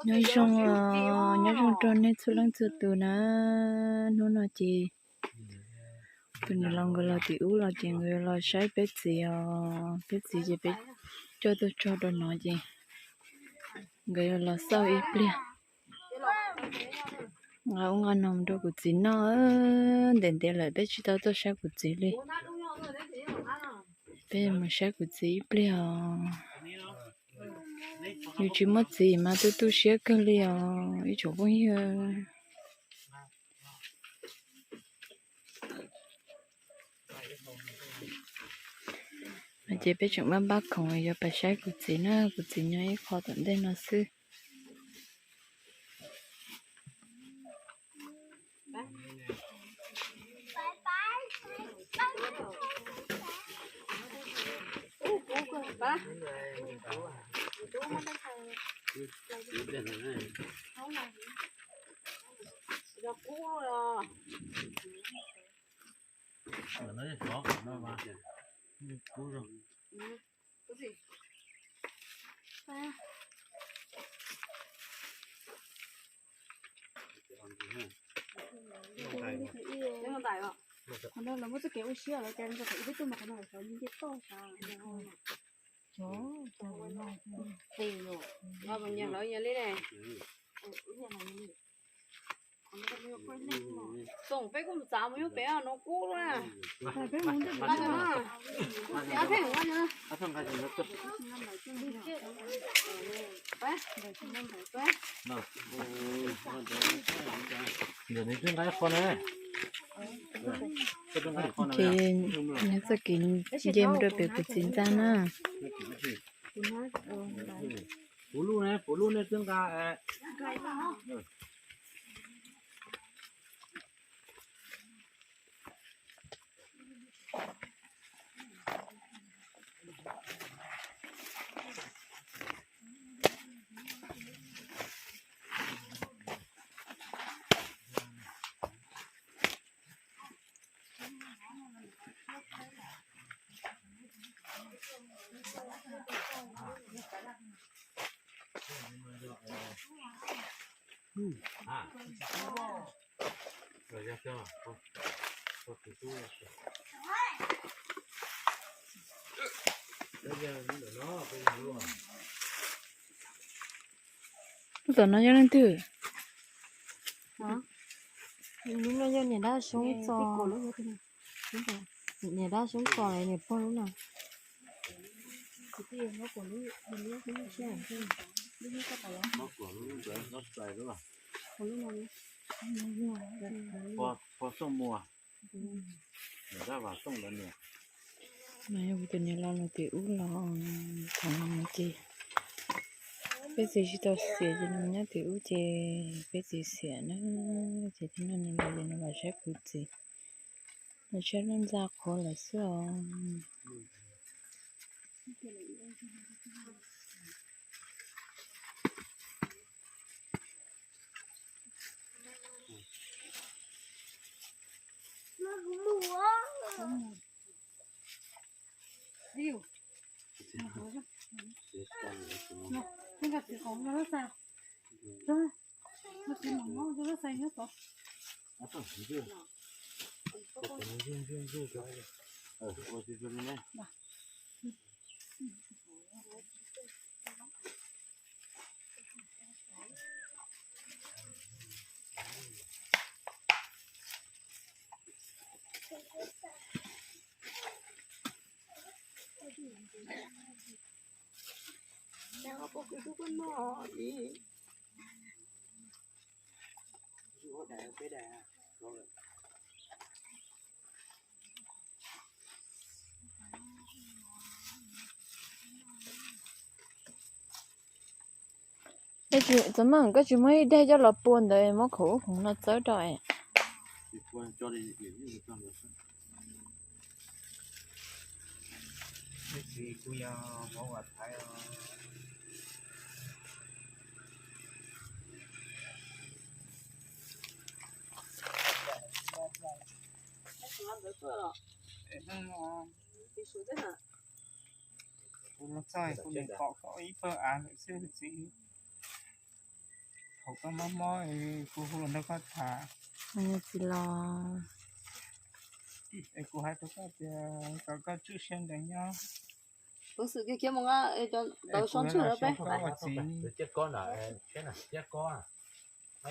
Nyob zoo, nyob zoo rau nej txhua leej txhua tus na. Hnub no ces tus niam laus nkawd los tim ub los ces nkawd yuav los saib peb txiv os. Peb txiv ces peb coj tuaj tso rau no ces nkawd yuav los xauj ib pliag. Nqa ub nqa no mus rau kuv txiv noj, ntev ntev lawm peb tsis tau tuaj saib kuv txiv li. Peb mus saib kuv txiv ib pliag os. Yus tsis muaj txiv mas tu tu siab kawg li os ib tsoom phooj ywg. No ces peb tseem npaj npaj khoom yuav pais saib kuv txiv na, kuv txiv nyob ib qho tom ntej no xwb. Qhov no lawv muab txoj kev ua siab lawv cais rau ib tug mas qhov no lawv xyov nce toj sav. Nyob li ne. Xoom peb kuj mus txav mus nyob pem no kub na. Ces nyob txoj kev nce mus rau pem kuv txiv ntxa na. Puv lub ne, puv lub ne twb nqa. Lub tom no yog leej twg? Lub no yog niam dab Xyoob txo. Niam dab Xyoob txo niam pog lub no. Pog Xyooj Muas, niam dab Vam Tooj lawv niam. No yog kuv tus niam laus los tim ub los thaum no ces peb txiv tsis tau xiam ces nws nyob tim ub ces peb txiv xiam na, ces thiaj nrog nws los ces nws los saib kuv txiv, nws saib lub ntxa qhuav lawm xwb os. Txawm mas koj tsis muab ib daig coj los pua ntawd muab khoom ub khoom no txawb rau es. Kuv los txog kuv niam pom koj ib pawg av lawm xwb txiv. Thaum koj mob mob kuv hu los nrog koj tham. Txiv los, es kuv hais rau koj tias kom koj tswj siab ntev nyob. Txiv, es kom wb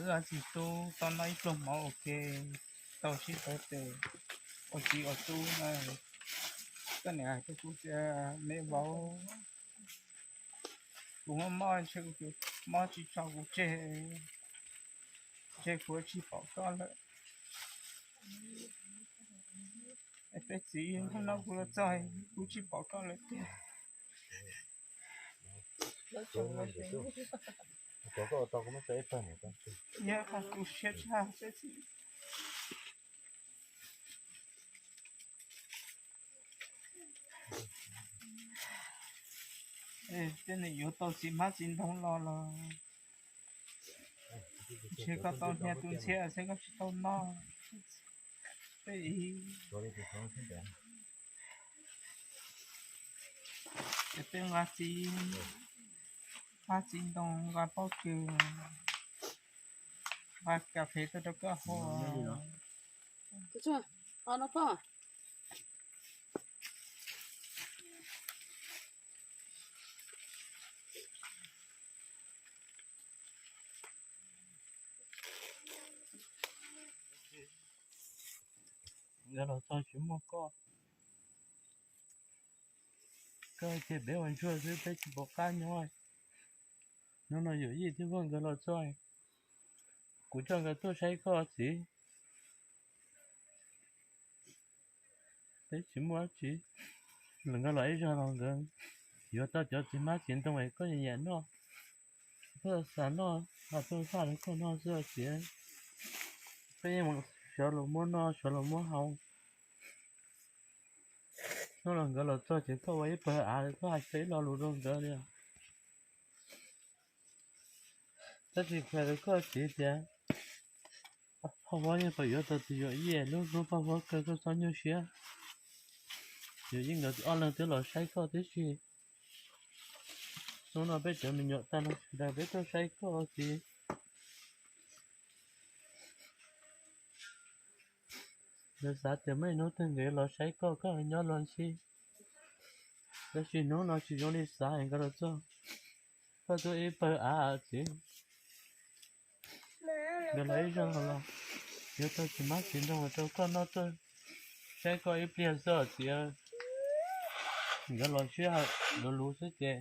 ua txiv tub tau noj ib pluag mov ua ke, tau sib tau tes ua txiv ua tub na. Koj niam hais rau kuv tias me vauv, kuv mob mob ntshe kuv mob tsis tso kuv tseg, ntshe kuv tsis pom koj lawm. Es peb txiv, hnub no kuv los txog kuv tsis pom koj lawm tiag. Yog qhov kuv siab tshaj peb txiv. Tej neeg yuav tau txiv hmab txiv ntoo los los ntshe koj tau hnia tus ntxhiab xwb koj tsis tau noj. Peb, peb nqa txiv hmab txiv ntoo, nqa pob kws, nqa kas fes tuaj rau koj haus. Nkawd los txog tsis muaj koj, koj cia peb ua ntsuag xwb peb tsis pom qab nyob. Hnub no yawm yij thiab Vaj nkawd los txog, kuv coj nkawd tuaj saib koj txiv. Peb tsis muaj dab tsi, nkawd los ib zaug los nkawd yuav tau cov txiv hmab txiv ntoo es koj nyiam noj, koj xav noj, los tuaj faj rau koj noj xwb txiv. Peb yeej sawv los muab noj sawv los muab haus. Hnub no nkawd los txog ces koj ua ib pawg av koj hais ib lo lus rau nkawd li. Tab sis qhia rau koj txiv tias Paj Huab yeej tau yuav tau tus yawm yij, lub hnub Paj Huab kawg koj txhob nyuaj siab. Yawm yij nkawd ob leeg twb los saib koj tib si. Hnub no peb cov me nyuam tag no sawv daws peb tuaj saib koj txiv. Nkawd xav tias muaj ib hnub twg nkawd los saib koj, koj nyob los ntxhi. Tab sis hnub no tsis zoo li xav, nkawd los txog, koj tuaj ib pawg av txiv. Nkawd los ib zaug los yuav tau txiv hmab txiv ntoo rau koj noj, tuaj saib koj ib pliag xwb txiv. Nkawd los sij hawm luv luv xwb ces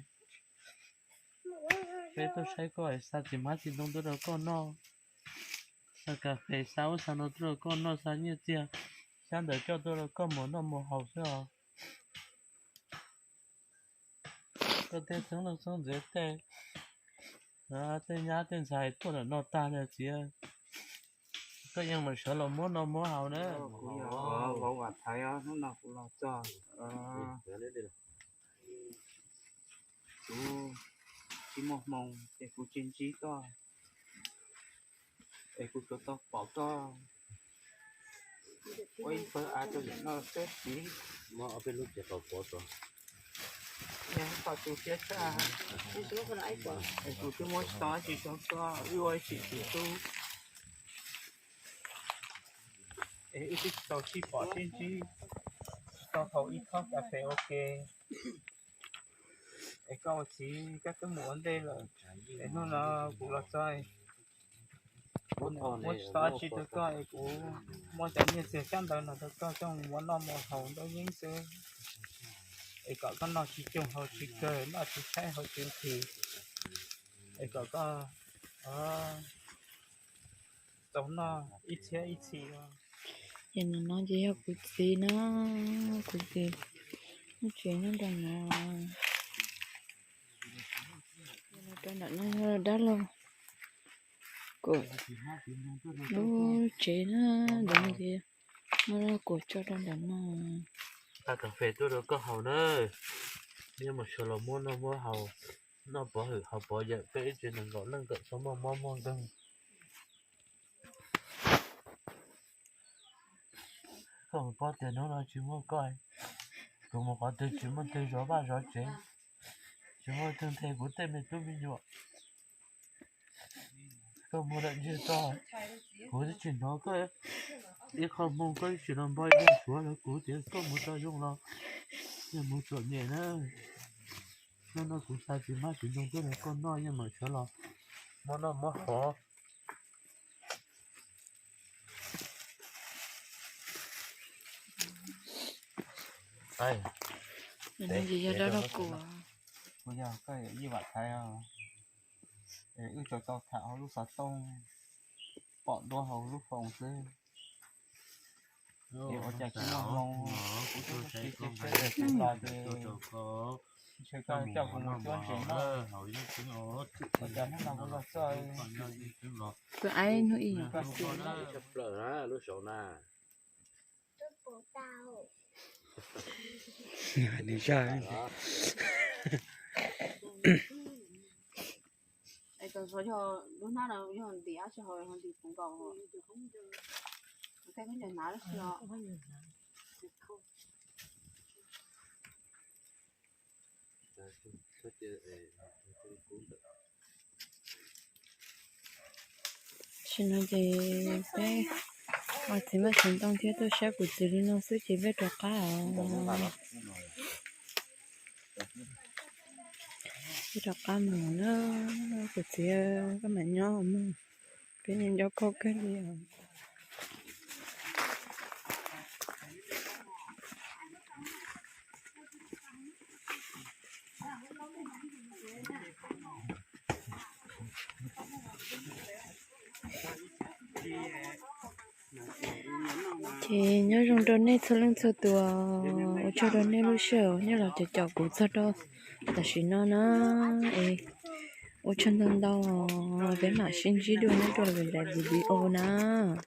peb tuaj saib koj, xa txiv hmab txiv ntoo tuaj rau koj noj, xa kas fes, xa ub xa no tuaj rau koj noj, xa nyiaj txiag xyab ntawv coj tuaj rau koj mus noj mus haus xwb os. Koj tej xeeb leej xeeb ntxwv tej, tej nyab tej ntxhais tuaj ntawm no tag li txiv, koj yeej mus sawv los muab noj muab haus na. Kuv yog vauv Vam Thaiv, hnub no kuv los txog kuv tsis muaj hmoo ces kuv tsis ntsib koj, es kuv tsuas tau pom koj ua ib pawg av rau nim no xwb txiv. Yog koj tu siab tshaj, es kuv twb muab tsis tau dab tsi rau koj, wb ua ib txhis txiv tub, es wb twb tsis tau sib pom sib ntsib, tsis tau haus ib thob kas fes ua ke. Es koj ua txiv koj twb mus ua ntej lawm, es hnub no kuv los txog, kuv muab tsis tau dab tsi rau koj, es kuv muab cov nyiaj txiag xyab ntawv no rau koj coj mus muab noj muab haus ntaub yeeb xwb, es kom koj noj tsis coog haus tsis kawg, noj tsis tshaib haus tsis nqhis, es kom koj tau noj ib txhiab ib txhis. Ces no ces yog kuv txiv na, kuv txiv lub tsev nyob rau no. Rau ntawm no yog dab laug kuv lub tsev na, ntawm no ces muab dab kuam tso rau ntawm no. Xa kas fes tuaj rau koj haus na, neb mus sawv los muab noj muab haus, noj pov hwm haus pov yawm, peb ib tsev nees nkaum leej kom txhob muaj mob muaj nkeeg. Koj puas paub tias hnub no tsis muaj koj, Kuv mus qhov twg tsis muaj twg zov vaj zov tsev, tsis muaj twg nthe kuv tej me tub me nyuam. Koj muag lam ntseg txog, kuv twb tsis hnov koj ib qho moo, koj twb tsis los npog ib leeg suav los kuv tias koj mus tau zoo los yeej mus txom nyem na. Hnub no kuv xa tsis mab tsis ntoo tuaj rau koj noj yeej mam sawv los muab noj muab haus. Kuv yog Yij Vam Thaiv, wb tsuas tau tham hauv lub xov tooj, pom duab hauv lub phone xwb. Ces ua cas tsis muaj hmoo, kuv twb sib tsis tsheb es kuv los ces ntshe koj coj kuv mus cuab ntses noj. Ua cas hnub no kuv los txog, tus aib hnub ib tshaj plaws na lub saum na. Nws zaj Es tau xov yog lub hnab no yog ntim dab tsi hauv, ntim puv nkaus, tej khaub ncaws hnav dab tsi os. Tam sim no ces peb ua txiv maj txiv ntoo thiab tuaj saib kuv txiv li no xwb ces peb rov qab os. Peb rov qab mus na, kuv txiv, koj mam nyob mus, peb nco koj kawg li os. Ces nyob zoo rau nej txhua leej txhua tus, ua tsaug rau nej lub sij hawm nyob los caum caum kuv txog rau tam sim no na. Es ua tsaug ntau ntau, peb mam sib ntsib dua nyob rau lwm daim video na.